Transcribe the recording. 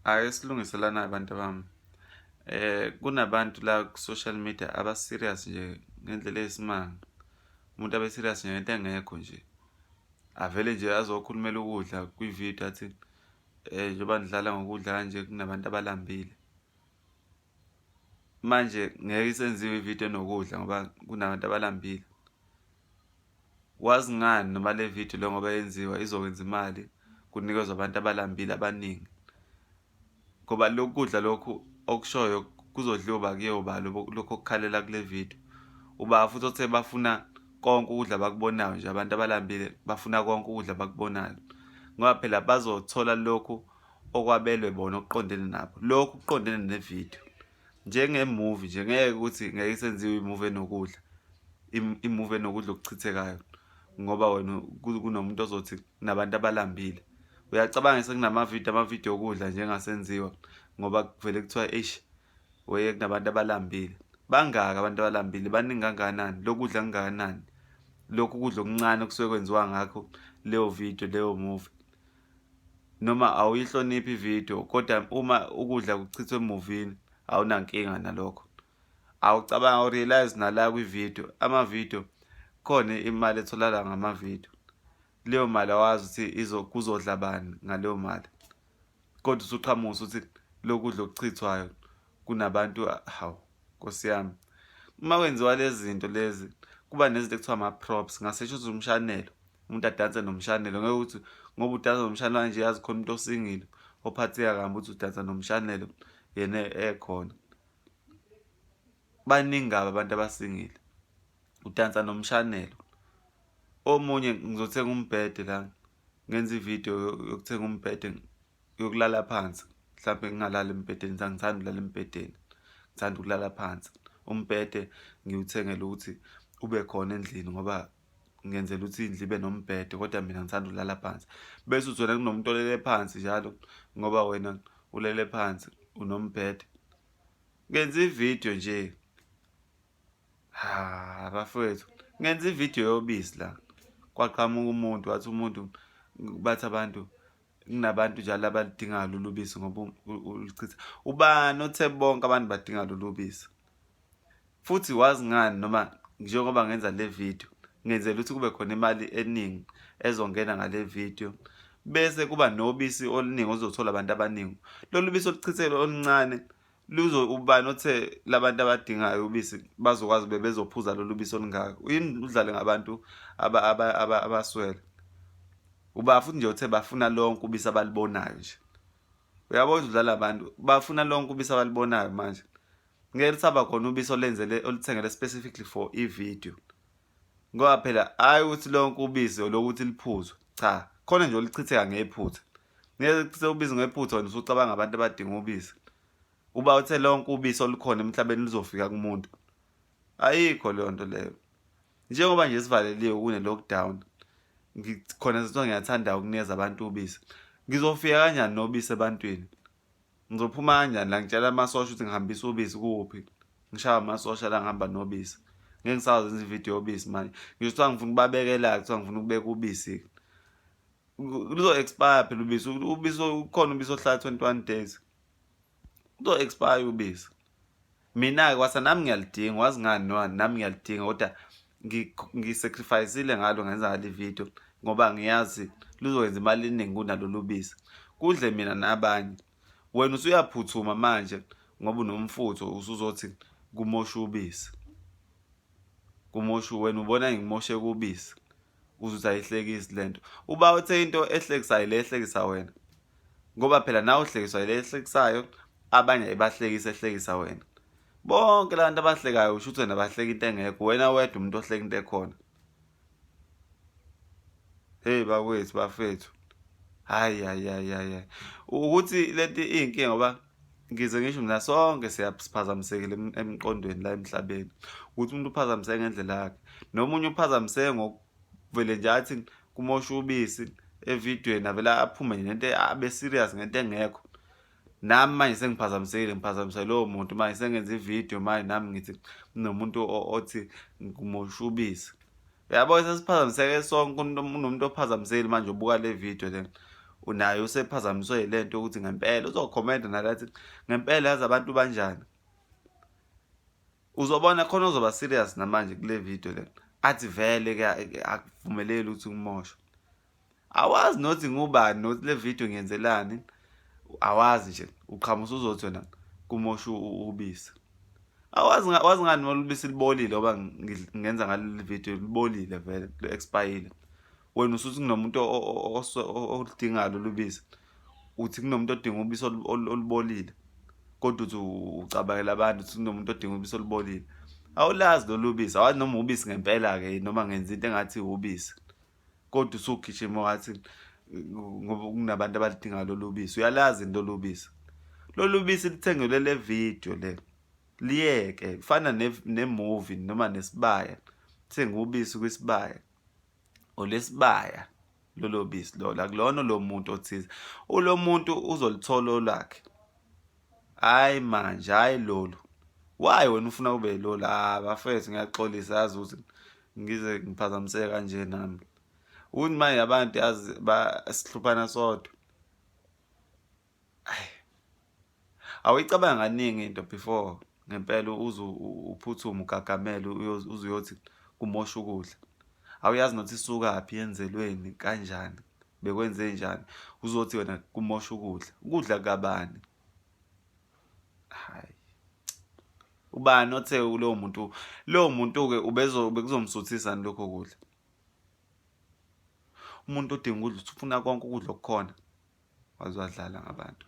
Ake silungiselana abantu bami. Kunabantu la ku-social media aba-serious nje ngendlela eyisimanga. Umuntu abe serious nje ngento engekho nje. Avele nje azokhulumela ukudla kwi-video athi njengoba nidlala ngokudla kanje kunabantu abalambile. Manje ngeke isenziwe ividiyo enokudla ngoba kunabantu abalambile. Wazi ngani noma le video le ngoba yenziwa izokwenza imali kunikezwa abantu abalambile abaningi. Ngoba lokhu kudla lokhu okushoyo kuzodliwa uba kuyoba lokhu okukhalela kule video. Uba futhi othe bafuna konke ukudla abakubonayo nje abantu abalambile bafuna konke ukudla abakubonayo. Ngoba phela bazothola lokhu okwabelwe bona okuqondene nabo. Lokhu kuqondene nevideo. Njenge-movie nje ngeke ukuthi ngeke isenziwe i-movie enokudla. I-movie enokudla okuchithekayo ngoba wena kunomuntu ozothi kunabantu abalambile. Uyacabanga sekunamavidiyo amavidiyo okudla nje engasenziwa ngoba kuvele kuthiwa eish weye kunabantu abalambile. Bangaki abantu abalambile? Baningi kangakanani? Lokudla kungakanani? Lokhu kudla okuncane okusuke kwenziwa ngakho leyo video leyo movie. Noma awuyihloniphi ividiyo kodwa uma ukudla kuchithwe emuvini awunankinga nalokho. Awucabanga u-realize nala kwividiyo amavidiyo khona imali etholakala ngamavidiyo. Leyo mali awazi ukuthi kuzodla bani ngaleyo mali. Kodwa usuqhamuka usuthi lokudla okuchithwayo kunabantu hawu Nkosi yami. Uma kwenziwa lezi zinto lezi kuba nezinto ekuthiwa ama-props ngasesho ukuthi umshanelo umuntu adanse nomshanelo ngeke ukuthi ngoba udansa nomshanelo kanje yazi khona umuntu osingile ophatheka kabi ukuthi udansa nomshanelo yena ekhona. Baningi kabi abantu abasingile udansa nomshanelo. Omunye ngizothenga umbhede la ngenza ividiyo yokuthenga umbhede yokulala phansi mhlawumbe ngingalali embhedeni angithandi ukulala embhedeni ngithanda ukulala phansi. Umbhede ngiwuthengele ukuthi ube khona endlini ngoba ngenzela ukuthi indlu ibe nombhede kodwa mina ngithanda ukulala phansi. Bese uthi wena kunomuntu olele phansi njalo ngoba wena ulele phansi unombhede. Ngenza ividiyo nje. Ha bafowethu ngenza ividiyo yobisi la. Kwaqhamuka umuntu wathi umuntu bathi abantu kunabantu njalo abalidingayo lolu bisi ngoba ulichitha. Ubani othe bonke abantu badinga lolu bisi? Futhi wazi ngani noma njengoba ngenza le video ngenzela ukuthi kube khona imali eningi ezongena ngale video bese kuba nobisi oluningi ozothola abantu abaningi. Lolu bisi oluchithele oluncane luzo ubani othe labantu abadingayo ubisi bazokwazi bebezophuza lolu bisi olungaka. Yini udlale ngabantu abaswele? Uba futhi nje uthe bafuna lonke ubisi abalibonayo nje. Uyabona ukuthi udlala abantu bafuna lonke ubisi abalibonayo manje. Ngeke lisaba khona ubisi olenzele oluthengele specifically for i-video. Ngoba phela hayi ukuthi lonke ubisi olokuthi liphuzwe. Cha, khona nje oluchitheka ngephutha. Ngeke lichithe ubisi ngephutha wena usucabanga abantu abadinga ubisi. Uba uthe lonke ubisi olukhona emhlabeni luzofika kumuntu. Ayikho leyo nto leyo. Njengoba nje sivaleliwe kune-lockdown khona sithiwa ngiyathanda ukunikeza abantu ubisi. Ngizofika kanjani nobisi ebantwini? Ngizophuma kanjani la ngitshela amasosha ukuthi ngihambisa ubisi kuphi? Ngishawa amasosha la ngihamba nobisi. Ngeke ngisazenza ividiyo yobisi manje. Ngisho kuthiwa ngifuna ukubabekela kuthiwa ngifuna ukubeka ubisi. Luzo-expire phela ubisi. Ubisi ukhona ubisi ohlala 21 days. Luzo-expire ubisi. Mina-ke kwasa nami ngiyalidinga wazi ngani noma nami ngiyalidinga kodwa ngisacrifice-ile ngalo ngenza ngale video ngoba ngiyazi luzokwenza imali eningi kunalolu bisi. Kudle mina nabanye. Wena usuyaphuthuma manje ngoba unomfutho usuzothi kumosha ubisi. Kumosha wena ubona ngimosheka ubisi. Uze uthi ayihlekisi lento. Uba uthe into ehlekisayo le ehlekisa wena. Ngoba phela nawe uhlekiswa yile ehlekisayo abanye ayibahlekisi ehlekisa wena. Bonke labantu abahlekayo usho ukuthi wena bahleka into engekho wena wedwa umuntu ohleka into ekhona. Hey bakwethu bafethu. Hayi hayi hayi hayi. Ukuthi lento iyinkinga ngoba ngize ngisho mina sonke siyaphazamisekile emqondweni la emhlabeni. Ukuthi umuntu uphazamiseke ngendlela yakhe. Nomunye uphazamiseke ngokuvele nje athi kumosha ubisi evidweni avele aphume nje nento abe serious ngento engekho. Nami manje sengiphazamisekile ngiphazamise lowo muntu manje sengenza ividiyo manje nami ngithi kunomuntu othi ngimosha ubisi. Uyabo sesiphazamiseke sonke unomuntu ophazamisekile manje ubuka le video le. Unaye usephazamiswe yilento ukuthi ngempela uzokhomenta nalathi ngempela yazi abantu banjani. Uzobona khona uzoba serious namanje kule video le. Athi vele ke akuvumeleli ukuthi kumoshwe. Awazi nothi ngubani nothi le video ngiyenzelani. Awazi nje uqhamusa uzothi wena kumosha ubisi. Awazi wazi ngani noma ubisi libolile ngoba ngenza ngaleli video libolile vele li-expire. Wena usuthi kunomuntu oludingayo lolu bisi. Uthi kunomuntu odinga ubisi olubolile. Kodwa uthi ucabangela abantu uthi kunomuntu odinga ubisi olubolile. Awulazi lolu bisi, awazi noma ubisi ngempela-ke noma ngenza into engathi ubisi. Kodwa usugijima wathi ngoba kunabantu abalidingayo lolu bisi. Uyalazi yini lolu bisi? Lolu bisi lithengelwe le video le. Liyeke kufana ne-movie noma nesibaya. Thenga ubisi kwisibaya. Olesibaya lolo bisi lolo akulona lo muntu othize. Ulo muntu uzolithola olwakhe. Hayi manje, hayi lolu. Why wena ufuna ube lolu? Ah bafethu ngiyaxolisa yazi ukuthi ngize ngiphazamiseke kanje nami. Ukuthi manje abantu yazi sihluphana sodwa. Awuyicabanga kaningi into before ngempela uze uphuthume ugagamele uze uyothi kumosha ukudla. Awuyazi nokuthi isukaphi yenzelweni kanjani bekwenze njani uzothi wena kumosha ukudla. Ukudla kabani? Hayi. Ubani othe lowo muntu lowo muntu-ke ubezo bekuzomsuthisa lokho kudla. Umuntu odinga ukudla ufuna konke ukudla okukhona. Waze wadlala ngabantu.